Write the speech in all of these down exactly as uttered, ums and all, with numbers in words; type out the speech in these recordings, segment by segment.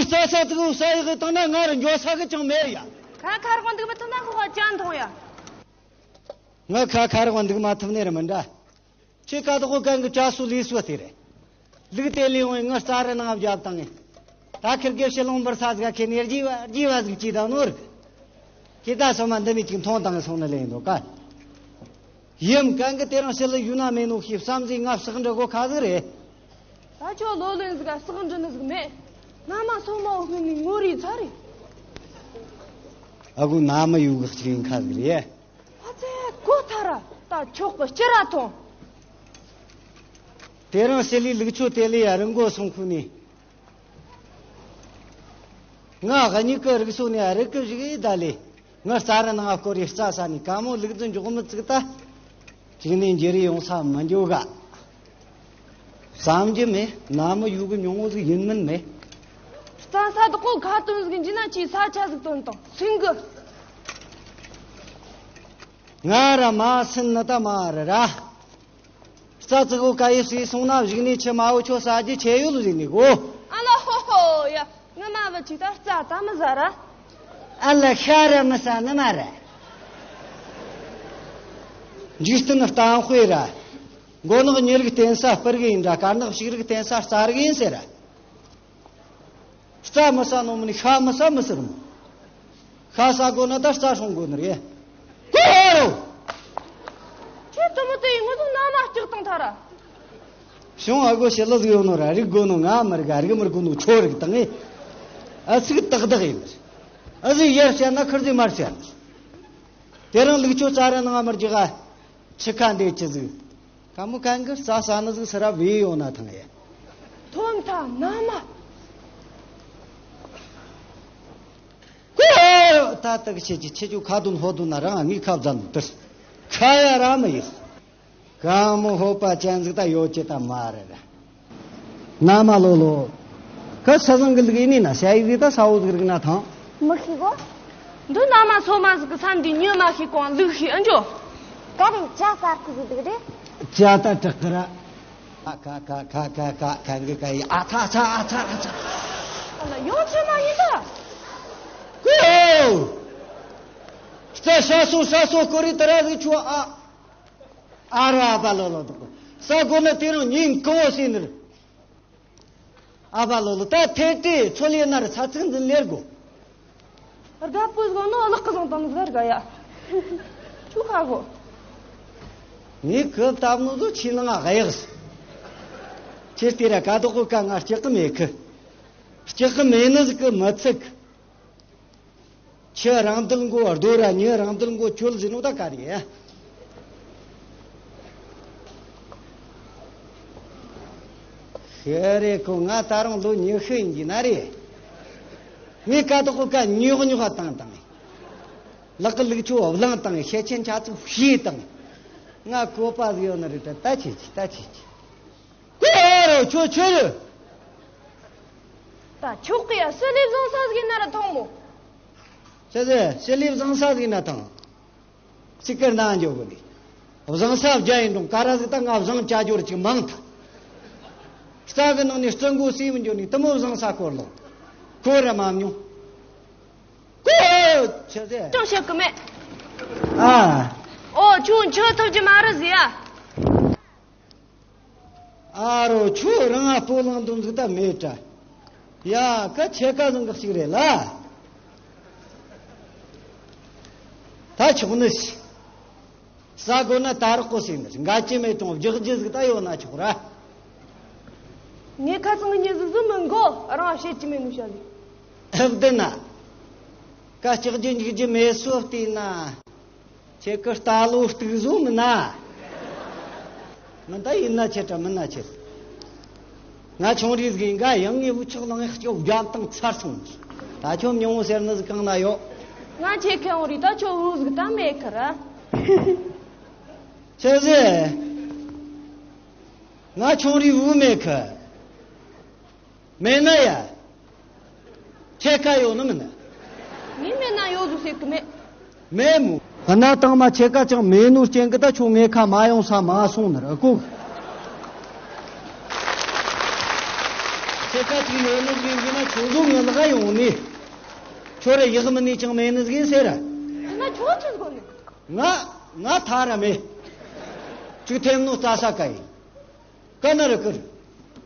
རྩྭ་ས་དུ་ས་ཡག་གི་བཏང་ན་ང་རུ་འགྱོ་ས་གི་ཅང་མེད་ཡ། ཁ་ཁ་རོག་འདུག་མི་ཐུབ་ན་ཁོ་ཁ་ཅང་མཐོང་ཡ། ང་ཁ་ཁ་རོག་འདུག་མ་ཐུབ་ནི་རེད་མི་འདྲ། ཁྱེད་ཀ་དོག་གན་གི་བྲག་སོ་ལས་སོ་དེ་རེད། ལུག་དེ་ལས་འོང་ངི་རྩྭ་རི་ནང་བརྒྱབ་བཏང་ངི། ད་ཁིར་གེ་ཕྱི་ལོང་འབུར་ས་ཟིག་ཁེ་ནས་རྒྱས་བ་རྒྱས་བ་ཟིག་ཅི་དང་ནོར་གི། ཁྱེད་ད་སོ་མ་འདི་མི་ཅིག་མཐོང་བཏང་སོང་ནི་ལས་འདུག་ག། ཡིམ་གན་གི་དེ་རིང་ཕྱི་ལ་ཡུལ་ན་མེད་ནོ་ཤེས་བསམ་ཟིག་ང་ཕྱག་འབྲི་གོ་ཁ་ཟིག་རེད། ད་ཁྱོད་ལོ་ལོན་ཟིག་ག་ཕྱག་འབྲི་ནི་ཟིག་མེད། ན་མ་སོ་མ་འོ་ཧུ་ནི་ངོ་རིས་ཚ་རེད། ཨ་ཁུ་ན་མ་ཡུ་གི་གཅིག་ཡིན་ཁ་ཟིག་རེད། ཨ་ཙེ་གོ་ཐ་ར། ད་ཁྱོག་པ་སྐྱི་ར་ཐོང་། དེ་རིང་ཕྱི་ལི་ལུག་ཆོ་དེ་ལི་ཡ་རི་མགོ་སོང་ཁུ་ནི། ང་གཉིས་ཀི་རིག་སོ་ནི་ཡ་རི་ཀི་བཞི་གི་ད་ལི། ང་རྩྭ་རི་ནང་སྐོར་རི་རྩྭ་ས་ནི་ཀ་མོ་ལུག་རྫི་འཇོག་མི་ཚིག་ད། གཅིག་ནས་འཇེ་རི་ཡོང་ས་མི་འཇོག་ག། བསམ་རྒྱུ་མེད། ན་མི་ཡུ་གི་ཉུང་ངུ་ཟིག་ཡིན་མིན་མེད། རྩྭ་ས་དག་གོ་ཁ་བཏོན་ཟིག་འཇི་ན་ཅི་ས་ཆ་ཟིག་བཏོན་དང་སིང་གི། ང་ར་མ་སིན་ནི་ད་མ་རེད་ར། རྩྭ་ཙི་གོ་ཀ་ཡི་སུས་སོང་ན་བཞུགས་ནས་ཁྱི་མ་བོ་ཁྱོད་ཟ་རྒྱུ་ཆེ་ཡོད་ལ་ཟིན་ནི་གོ། ཨ་ལ་ཧོ་ཧོ་ཡ། ངི་མ་བུ་ཅིག་ད་རྩྭ་ད་མི་ཟ་ར། ཨ་ལ་ཤ་ར་མི་ཟ་ནི་མ་རེད། འཇིག་རྟེན་གཏམ་དཔེ་ར། མགོ་ནག་ཉི་རིགས་བསྟེན་ས་སྤུ་རིགས་ཡིན་འདྲ། དཀར་ནག་ཕྱུགས་རིགས་བསྟེན་ས་རྩྭ་རིགས་ཡིན་ཟེར་ར། རྩྭ་མི་ཟ་ནོ་མིན་ཤ་མི་ཟ་མི་ཟེར་མོ། ཤ་ཟ་དགོས་ན་ད་རྩྭ་སྲུང་དགོས་ནི་རེད། ཀོ་ཧོ་རོ། ཁྱེད་དུ་མོ་དེ་ཡིན་ངོ་ཟིག་ན་མ་སྐྲག་བཏང་ཐ་ར། བྱུང་ཨ་གོ་ཞེ་ལ་ཟིག་ཡོད་ནོ་ར་རིག་དགོས་ནོ་ང་མི་རིག་ག་རིག་མི་རིག་གོ་ནོ་ཁྱོད་རིག་དང་ངས། ཨ་ཚིག་ཏག་ཏག་ཡིན་ནི་རེད། ཨ་ཟིག་ཡར་བཤད་ན་ཁུར་ཟིག་མར་བཤད་ནི་རེད། དེ་རིང་ལུག་ཁྱོད་རྩྭ་ར་ནང་མར་རྒྱག་ག། ཁྱི་ཁ་འདེད་ཅི་ཟིག་ཀ་མོ་གན་གི་རྩྭ་ཟ་ནི་ཟིག་སི་ར་བེ་ཡོང་ན་ཐང་ཡ། ཐོན་ཐ་ན་མ། ཀོ། ད་ཏག་ཆེ་ཆེ་ཆེ་ཆུ་ཁ་དུན་ཧོ་དུན་ན་རང་ངའི་ཁ་བཟའ་འདུག་ཏིར། ཁ་ཡ་ར་མི་ཡིར། ཀ་མོ་ཧོ་པ་ཅན་ཟིག་ད་ཡོད་ཅེ་ད་མ་རེད། ན་མ་ལོ་ལོ། ཁ་ས་བཟང་གི་ལུག་ཡིན་ན་ས་ཡིག་ཟིག་ད་ས་འོ་ཟིག་རིག་ན་ཐང་། མི་ཤེས་གོ། འདི་ན་མ་སོ་མ་ཟིག་གི་ས་འདི་ཉོས་མ་ཤེས་གོང་ལུག་ཤེས་ཨ་འཇོ། ག་རེ་ཇ་ཟ་གི་ཟིག་འདུག་རེད། ཇ་ད་དྲག་གི་ར། ཨ་ཁ་ཁ་ཁ་ཁ་ཁ་ཁ་གི་ཁ་ཡི་ཨ་ཚ་ཨ་ཚ་ཨ་ཚ་ཨ་ཚ། ཨ་ལ་ཡོང་ཆེ་མ་ཡིན་ད། ཀོ། ས་ས་སོ་ས་སོ་ཀོ་རི་ཏ་ར་གི་ཆུ་ཨ། ཨ་ར་ཨ་བ་ལོ་ལོ་དོ། ས་གོ་ན་དེ་རང་ཉིན་གང་བ་སེ་ནི་རེད། ཨ་བ་ལོ་ལོ་ད་ཐེ་ཏེ་ཚོ་ལེ་ན་ར་ས་ཚིག་འཛིན་ལེར་གོ། རྒད་པོ་ཟོ་ནོ་ལག་གི་བཟང་དང་ཟེར་ག་ཡ། ཆུ་ཁ་གོ། ངས་གི་བཏབ་ནོ་ཟོ་ཆི་ནང་ང་གཡག་སི། ཁྱེད་དེ་ར་ཀ་དོག་གི་ཀ་ང་སྐྱག་གི་མེད་གི། སྐྱག་གི་མེད་ནི་ཟིག་གི་མི་ཚིག་ཁྱི་རང་དུལ་མགོ་རྡོ་ར་ཉི་རང་དུལ་མགོ་ཁྱོད་ཟིན་ནོ་ད་ག་རེད། ཤེས་རེད་ཁོ་ང་ད་རུང་ལོ་ཉི་ཤུ་ཡིན་གྱི་ན་རེད། ངས་ཀ་དོག་གི་ཀ་ཉོག་ཉོག་བཏང་བཏང་། ལག་གི་ལུག་ཆོ་བླངས་བཏང་ཤེད་ཆེན་ཆ་ཚུགས་བཤས་བཏང་། ང་བཀོད་པ་ཟིག་ཡོད་ནི་རེད་ད་ད་ཆེ་ཆེ་ད་ཆེ་ཆེ། ཀོ་རོ་ཁྱོད་ཆོས་རེད། ད་ཁྱོད་ཀྱི་ཡ་སི་ལིབ་བཟང་ས་ཟིག་ཡིན་ན་ར་ཐོང་མོ། ཆི་ཟེ་སི་ལིབ་བཟང་ས་ཟིག་ཡིན་ན་ཐང་། གཅིག་གི་ནང་འཇོག་གི་ནི། བཟང་ས་བརྒྱ་ཡིན་རུང་ཀ་ར་ཟིག་ད་ང་བཟང་བྱ་རྒྱུར་ཅིག་མང་ཐལ། རྩྭ་གི་ནང་ནས་རྩི་མགོ་སྲིས་མི་འཇོག་ནི་དུ་མོ་བཟང་ས་སྐོར་ལོ། ཁོ་ར་མ་མྱོང་། ཀོ། ཆི་ཟེ། ཅང་བཤད་གི་མེད། ཨ། ཨོ་ཁྱོད་འཆི་ཐུབ་ཀྱི་མ་རེད་ཟེ་ཡ། ཨ་རོ་ཁྱོད་རང་ང་སྤོ་ལངས་དུ་འཛུགས་ད་མེད་དྲ། ཡ་ཀ་ཁྱེད་ཀ་བཟང་གི་ཞིག་རེད་ལ། ད་ཆོག་ནི་ཞིག་ས་གོ་ན་ད་རག་གོ་ཟིན་ནི་འགའ་ཅི་མེད་དང་རྒྱག་རྒྱུ་ཟིག་ད་ཡོད་ན་ཆོག་ར། ངས་ཁ་ཚང་གི་མྱི་ཟིག་ཟིག་མི་འགོ་རང་བཤད་ཀྱི་མེད་ནུ་ཤ་ལི། ཨབ་དེ་ན། ཀ་ལྕགས་ཀྱི་འཇིག་རྒྱུ་མེད་སོ་བལྟས་ན། ཁྱེད་ཀྱི་རྟ་ལོ་གཏུག་བཟོ་མིན་ན། མིན་ད་ཡིན་ན་ཁྱེད་དྲ་མིན་ན་ཁྱེད། ང་ཆུང་རིགས་ཟིག་ཡིན་ག་ཡང་ངའི་བུ་ཆོག་ལང་ཡག་ཅོག་རྒྱབ་དང་ཚར་སོང་། ད་ཁྱོད་མྱོང་བོ་ཟེར་ནི་ཟིག་གང་ན་ཡོད། ང་ཁྱེད་ཁེ་འོང་རིགས་ད་ཁྱོད་བུ་ཟིག་ད་མེད་ཁ་ར། ཆི་ཟེ། ང་ཆུང་རིགས་བུ་མེད་ཁ། མེད་ན་ཡ། ཁྱེད་ཀ་ཡོད་ནི་མིན་ན། ངས་མེད་ན་ཡོད་ཟུ་ཟེར་གི་མེད། མེད་མོ། གནའ་དང་མ་ཁྱེད་ཀ་ཅང་མེད་ནོ་རྐྱེན་གི་ད་ཁྱོད་ངའི་ཁ་མ་ཡོང་ས་མ་སོང་ནི་ར་ཀོ། ཁྱེད་ཀ་ཅིག་མེད་ནི་ཟིག་ཡིན་ན་ཁྱོད་ཚོ་ངའི་ལག་ཡོང་ནི། ཁྱོད་ར་ཡག་མིན་ནི་ཅང་མེད་ནི་ཟིག་ཡིན་ཟེར། ཡིན་ན་ཁྱོད་ཆི་ཟིག་ནི། ང་ང་ཐ་ར་མེད། ཅིག་ཐེམ་ནོ་རྩྭ་ས་ཀ་ཡིན། ཀ་ན་ར་ཀིར།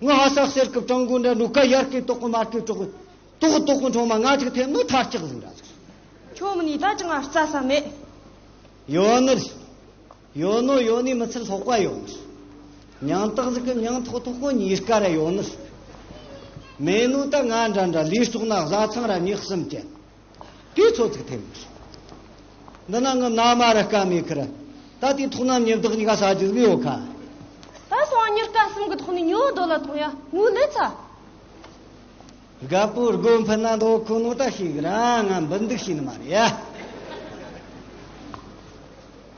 ང་ཧ་ས་གསེར་སྐུ་སྤྲང་གོ་འདྲ་འདུག་ཀ་ཡར་ཀི་ཏོག་གོ་མར་ཀི་ཏོག་གོ་ཏོག་གོ་ཏོག་གོ་འཕྲོ་མ་ང་ཅིག་ཐེམ་ནོ་ཐ་ལྕག་ཟིག་ར་ཟིག་ཁྱོད་མིན་ནི་ད་ཅང་ང་རྩྭ་ས་མེད། ཡོད་ནི་རེད། ཡོད་ནོ་ཡོད་ནི་མི་ཚད་ལྷོག་པ་ཡོད་ནི་རེད། མྱང་སྟག་ཟིག་གི་མྱང་ཐོག་ཐོག་གོ་ཉིས་ཀ་ར་ཡོད་ནི་རེད། མེད་ནོ་ད་ང་འདྲ་འདྲ་ལུས་སྲོག་ན་བཟའ་ཚང་ར་ཉག་གསུམ་ཅན། དེ་ཚོ་ཚིག་ཐེམ་ནི་རེད། འདི་ན་ངི་མནའ་མ་ར་དཀའ་མེད་ཁི་ར། ད་དེ་ཐོག་ན་ཉི་བདག་གཉིས་ཀ་ཟ་རྒྱུ་ཟིག་ཡོད་ཁ། ད་སོང་ཉི་ཀ་གསུམ་གི་ཐོག་ནས་ཉོ་རྡོ་ལ་ཐོང་ཡ་ངུ་ལེ་ཚ། རྒད་པོ་སྒོ་འཕུད་ན་འདོད་ཁོ་ནོ་ད་ཤེས་གི་ར་ང་འབུད་འདུག་ཤེས་ནི་མ་རེད་ཡ།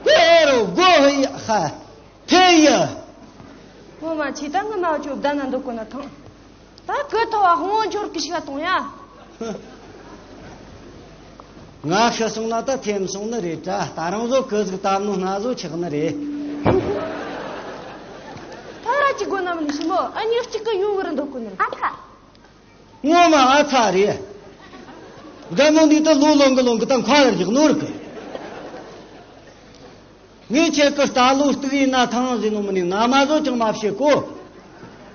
ཀོ་རོ་སྒོ་ཧི་ཡ་ཧ་ཐེ་ཡ། ངོ་མ་ཆེ་ད་ངི་མ་ཅོ་བདའ་ན་འདོད་གོ་ན་ཐང་། ད་ཀི་ཐོ་བ་ཧོང་འབྱོར་གི་ཤི་ག་གཏོང་ཡ། ང་ཤི་སོང་ན་ད་ཐེམ་སོང་ནི་རེད་དྲ་ད་རང་བཟོ་ཀི་ཟིག་བཏབ་ནོ་སྣ་བཟོ་ཆགས་ནི་རེད། ད་ར་ཅི་དགོ་ན་མི་ནི་ཤི་མོ་ཨ་ཉག་གཅིག་གི་ཡོང་གི་ར་འདོད་གོ་ནི་ར། ཨ་ཐ། ངོ་མ་ཨ་ཚ་རེད། རྒན་མོ་འདི་ད་ལོ་ལོང་གི་ལོང་གི་ད་མཁའ་ལ་བཞག་ནོ་རིག་གི། ངས་ཁྱེད་ཀྱི་རྟ་ལོ་གཏུག་ཡིན་ན་ཐང་ཟེར་ནོ་མིན་ནི་ང་མ་བཟོ་ཅང་མ་བཤད་གོ།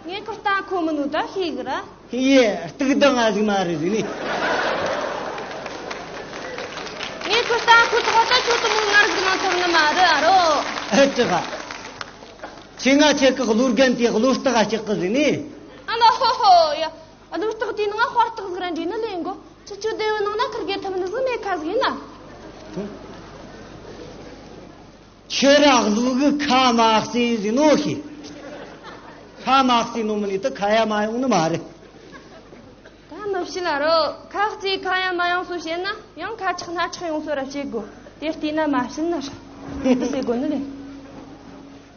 ངས་ཁུར་རྟ་ཁོ་མི་ནུ་ད་ཤེས་གི་ར། ཧི་ཡེ་གཏུག་ད་ང་ཟིག་མ་རེད་ཟེར་ནི། ངས་ཁུར་རྟ་ཁོ་ཐོག་ད་ཁྱོད་དུ་མོ་ངར་ཟིག་མ་ཐོར་ནི་མ་རེད་ཨ་རོ། ཨེ་ཅི་ག་ཁྱེད་ང་ཁྱེད་ཀྱི་བློ་རྒན་དེ་བློ་རྟགས་ཨ་ཅག་གི་ཟེར་ནི། ཨ་ན་ཧོ་ཧོ་ཡ། ཨ་ལུ་སྟག་དེའི་ནང་དཔའ་རྟགས་ཟིག་ར་འདྲེས་ནི་ལེན་གོ། ཁྱི་ཆུ་སྡེ་བའི་ནང་ན་ཁུར་གེ་ཐུབ་ནི་ཟིག་མེད་ཁ་ཟིག་ཡིན་ན། ཁྱི་ར་ལུག་གི་ཁ་མ་བརྩེ་ཟིག་ནོ་ཤི། ཁ་མ་བརྩེ་ནོ་མི་ནི་ད་ཁ་ཡ་མ་ཡོང་ནི་མ་རེད། ད་མི་བཤད་ལ་རོ། ཁ་བརྩེ་ཁ་ཡ་མ་ཡོང་སོ་བཤད་ན་ཡང་ཁ་ཆག་སྣ་ཆག་ཡོང་སོ་ར་བཤད་དགོ། དེ་བལྟས་ན་མ་བཤད་ན་ར། དེ་ཟེར་དགོ་ནི་ལེ།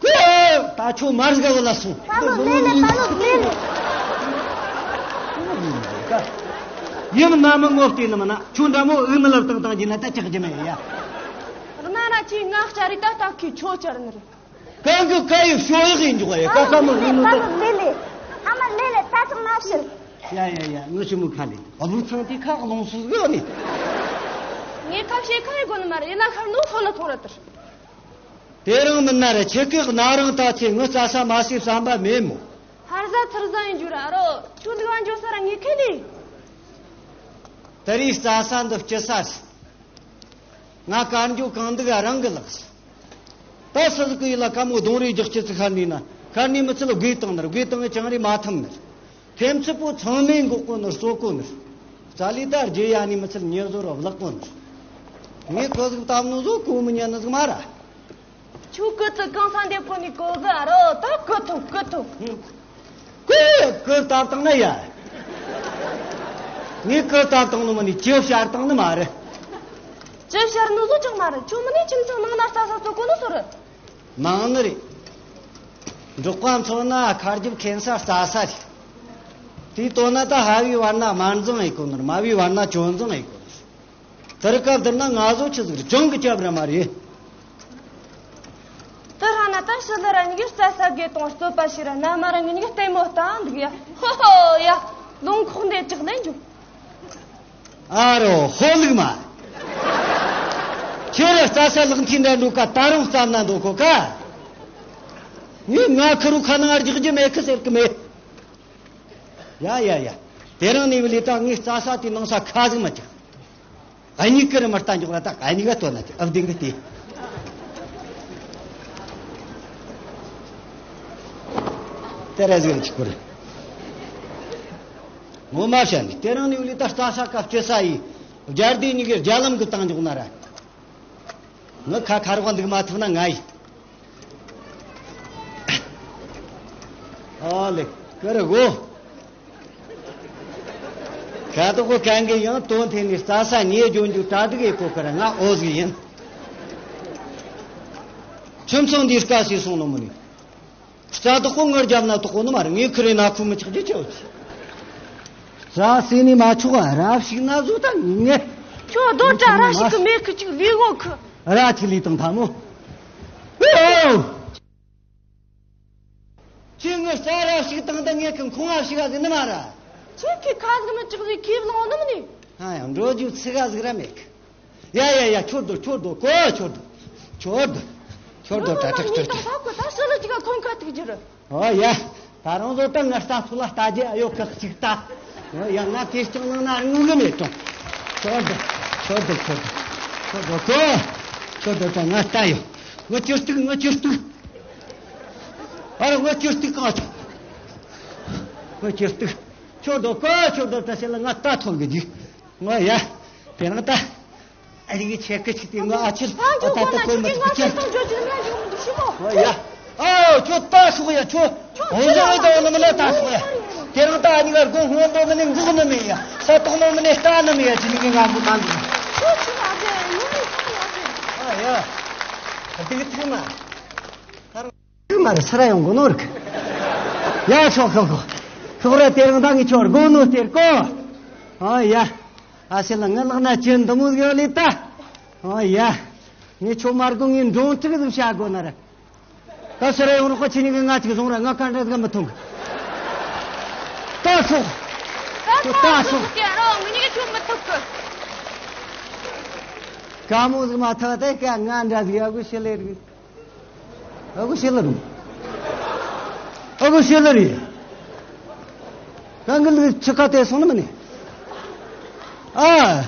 ཀུ། ད་ཁྱོད་མར་སྒ་བུ་ལ་སོང་། ད་ལོ་ལེ་ལེ་ད་ལོ་ལེ་ལེ། ཡིན་ན་མི་ངོ་བལྟས་ནི་མིན་ན་ཁྱོད་འདྲ་མོ་འུ་མི་ལབ་བཏང་བཏང་གྱིན་ན་ད་ཆགས་ཀྱི་མེད་ཡ། ར་ན་ར་ཁྱོས་ང་བཅར་རེ་ད་ད་ཁྱོས་ཁྱོད་བཅར་ནི་རེད། གང་གི་ཀ་ཡི་ཤོ་ཡག་ཡིན་འཇོག་ཡ་ཀ་ཀ་མི་འུ་མི་ད་ལོ་ལེ་ལེ། ཨ་མ་ལེ་ལེ་ད་ཅང་མ་བཤད། ཡ་ཡ་ཡ་ངི་ཆུ་མོ་ཁ་ལེ་ཨ་བུ་ཚང་དེ་ཁ་ལོང་སུ་གི་ནི། ངས་ཁ་བཤད་ཁ་ཡི་གོ་ནི་མ་རེད་ཡིན་ན་ཁར་ནོ་ཧོ་ལ་ཐོང་ར་དར། དེ་རིང་མིན་ན་རེ་ཁྱེད་ཀྱི་གནའ་རང་ད་ཚེ་ངི་རྩྭ་ས་མ་སེ་བསམ་པ་མེད་མོ། ཧར་ཟ་ཚུར་ཟ་ཡིན་རྒྱུ་ར་རོ། ཁྱོད་ལུག་བ་འཇོ་ས་ར་ངས་ཁེ་ལི། ད་རེས་རྩྭ་ས་འདི་སྐྱི་ས་རེད། ང་དཀར་འཇོ་གང་འདུག་ཨ་རང་གི་ལགས། ད་སུ་ཟིག་གི་ཡིད་ལ་ཀ་མོ་གདོང་རེ་རྒྱག་ཅི་ཚིག་ཤར་ནི་ན་ཤར་ནི་མི་ཚུལ་དགོས་བཏང་ནར་དགོས་བཏང་ངས་ཅང་རེ་མ་ཐམ་ནར། ཐེམ་ཚིག་པོ་ཚང་མས་འགོག་གོ་ནི་གསོ་གོ་ནི། རྩ་ལི་ད་རྗེ་ཡ་ནི་མི་ཚུལ་ཉེ་བཟོ་རུ་བརླག་གོ་ནི། ངས་ཁོ་ཟིག་བཏབ་ནོ་བཟོ་གོ་མི་ཉན་ནི་ཟིག་མ་ར། ཁྱོད་ཀི་ཙི་གང་ས་འདེབས་གོ་ནི་གོ་གི་ཨ་རོ་ད་ཀི་ཐུབ་ཀི་ཐུབ། ཀི་ཀི་བཏབ་བཏང་ན་ཡ། ངས་ཀི་བཏབ་བཏང་ནོ་མ་ནི་ཅི་བཤར་བཏང་ནི་མ་རེད། ཅི་བཤར་ནོ་བཟོ་ཅང་མ་རེད། ཁྱོད་མི་ནི་ཁྱིམ་ཚང་ནང་ན་རྩྭ་ས་བཙོ་གོ་ནི་སོ་རེད། མང་ནི་རེད། འབྲོག་པ་མཚོན་ན་ཁ་རྒྱབ་ཁེན་ས་རྩྭ་ས་རེད། དེའི་དོན་ན་ད་ཕ་བའི་བར་ན་དམར་འཛིང་ཡེ་གོ་ནི་རེད། མ་བའི་བར་ན་གྱོད་འཛིང་ཡེ་གོ་ནི་རེད། དེར་སྐབས་དེར་ན་ང་ཚོ་ཆི་ཟིག་རེད། གྱོང་གི་རྒྱབ་ར་མ་རེད། དེ་ཧ་ན་ད་ཕྱི་ལ་ར་ཉིག་རྩྭ་ས་དགེ་དང་རྩོད་པ་ཞིག་ར་ན་མ་ར་ངི་ཉིག་ལྟད་མོ་ལྟ་འདུག་ཡ། ཧོ་ཧོ་ཡ། ལུང་ཁོག་འདི་ཅག་ལེན་འཇུག་ཨ་རོ་ཧོ་ལུག་མ། ཁྱེད་ར་རྩྭ་ས་ལག་མཐིལ་འདྲ་འགྲོ་ཀ་ད་རུང་རྩྭ་ན་འདོད་གོ་ཀ་ངས་ང་ཁུ་རུ་ཁ་ནང་རྒྱག་རྒྱུ་མེད་ཁི་ཟེར་གི་མེད། ཡ་ཡ་ཡ། དེ་རིང་ནས་བུ་ལི་ད་ངས་རྩྭ་ས་དེ་ནང་ས་ཁ་ཟིག་མ་ཅིག་ཨ་ནི་ཀི་རི་མར་ལྟ་འཇོག་ལ་ད་ཨ་ནི་ག་ལྟོ་ན་ཅིག་ཨབ་ལྡིང་གི་དེ། དེ་ར་ཟིག་ར་ཅིག་གོ་རེ། ངོ་མ་བཤད་ནི་དེ་རིང་ནས་བུ་ལི་ད་རྩྭ་ས་ཀ་སྐྱེ་ས་ཡི་རྒྱལ་སྡེ་གཉིས་ཀའི་རྒྱ་ལམ་གི་བཏང་འཇོག་ན་ར། ངི་ཁ་ཁ་རོག་འདུག་མ་ཐུབ་ན་ང་ཡི། ཨོ་ལེ། ཀི་རི་གོ། ཁ་དོག་གོ་གན་གི་ཡང་དོན་ཐེ་ནི་རྩྭ་ས་ཉེ་ལྗོན་རྒྱུ་གྲ་སྒྲིག་ཡེ་གོ་ཁར་ང་ཨོ་ཟིག་ཡིན། ཁྱིམ་ཚང་འདི་དཀའ་སེ་སོང་ནོ་མོ་ནི། རྩྭ་དོག་པོ་ངར་རྒྱབ་ན་དོག་པོ་ནི་མ་རེད། ངས་ཁི་རེ་ན་ཁུ་མི་ཆགས་རྒྱུ་ཆེ་བ་ཆེ། རྩྭ་ཟེར་ནི་མ་ཆོག་ཨ་རབ་ཞིག་ན་བཟོ་ད་ངས། ཁྱོད་རྡོ་བྲ་རབ་ཞིག་གི་མེ་ཁི་ཅིག་ལུས་ངོ་ཁི། ར་ཆི་ལི་དང་ཐ་མོ། ཨོ། ཁྱེད་ངའི་རྩྭ་རབ་ཞིག་དང་ད་ངས་ཁི་ཁོང་རབ་ཞིག་ཨ་ཟེར་ནི་མ་ར། ཁྱེད་ཀྱིས་ཁ་ཟིག་མི་གྲག་ཟིག་ཁས་བླངས་ནི་མིན་ནི། ཨ་ཡང་འགྲོ་རྒྱུ་ཚིག་ག་ཟིག་ར་མེད་གི། ཡ་ཡ་ཡ། ཁྱོད་སྡོད། ཁྱོད་སྡོད་གོ། ཁྱོད་སྡོད། ཁྱོད་སྡོད། ཁྱོད་སྡོད། ད་ཁྲག་ཁྲག་ཁྲག། ད་ཕྱི་ལོ་གཅིག་ག་ཁོང་ཁ་ཐུག་རྒྱུ་རེད། ཨོ་ཡ། ད་རང་བཟོ་ལྟ་ང་ལྟ་ཚུལ་ལ་ལྟ་རྒྱུ་ཨ་ཡོད་ཁག་ཅིག་ལྟ། ཨོ་ཡ། ང་དེ་རྐྱང་ནང་ན་དངུལ་གི་མེད་དྲང་། ཁྱོད་སྡོད། ཁྱོད་སྡོད། ཁྱོད་སྡོད། ཁྱོད་སྡོད་གོ། ཁྱོད་སྡོད་དྲང་། ང་ལྟ་ཡོད། ངོ་ཅི་སྟུག་ངོ་ཅི་སྟུག་ཨ་རོ་ངོ་ཅི་སྟུག་གང་ཆོག་ངོ་ཅི་སྟུག་ཁྱོད་སྡོད་གོ། ཁྱོད་སྡོད་དྲང་། ཕྱི་ལ་ང་ལྟ་ཐོལ་གི་འཇུག་ངོ་ཡ། དེ་རིང་ད། ཨ་རིག་གི་ཆེ་གི་ཆིག་དེ་ངོ་ཨ་ཆིར་ཨ་ད་ད་གོ་མི་ཐུབ་ཀྱི། ཨོ་ཡ། ཨོ་ཁྱོད་ལྟ་ཤོག་ཡ། ཁྱོད་འོ་ཟོ་འོ་ད་འོ་ནི་མི་ལ་ལྟ་ཤོག་ཡ། དེ་རིང་ད་ཨ་ནི་གར་གོ་སྔོན་པོ་མི་ནི་འགུག་ནི་མེད་ཡ། ས་ཐོག་མོ་མི་ནི་ལྟ་ནི་མེད་ཡ། ཅི་ནི་གི་ང་གི་ང་གི། ཨ་ཡ། ཨ་དེ་གི་ཐུག་མ། ཐུག་མ་རེད། ས་ར་ཡོང་གོ་ནོ་རིག་ཡ། ཤོག་ཤོག་ཤོག་ཤོག་ར། དེ་རིང་ད་ངས་ཁྱོད་སྒོ་ནོ་སྟེར་གོ། ཨ་ཡ། ཨ་ཤེ་ལ་ང་ལག་ན་ཅི་འདི་མོ་ཡོད་ལེ་ད། ཨོ་ཡ། ངས་ཁྱོད་མར་གོ་ངས་འབྲོང་ཁྲིག་ཟིག་བྱ་དགོས་ན་ར། ད་ཕྱིར་ཡོང་རོགས་ཁྱེད་གཉིས་ཀྱིས་ང་ཅིག་བཟུང་ར། ང་ག་འདྲ་ཟིག་མི་ཐུབ་གི། ད་སོག་ད་ད་སོག་དེ་རང་ངེད་གཉིས་ཀྱིས་ཁྱོད་མི་ཐུབ་གི། ག་མོ་ཟིག་མ་ཐུབ་དེ་ཀ་ང་འདྲ་ཟིག་ཡ་གུ་ཤི་ལེ་རིག་ཨ་གུ་ཤི་ལེ་རིག་ཨ་གུ་ཤི་ལེ་རིག་ད་གི་ལུག་ཆི་ཁ་དེ་སོང་ནི་མིན་ནི། ཨ།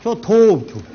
ཁྱོད་ཐོབ་ཁྱོད།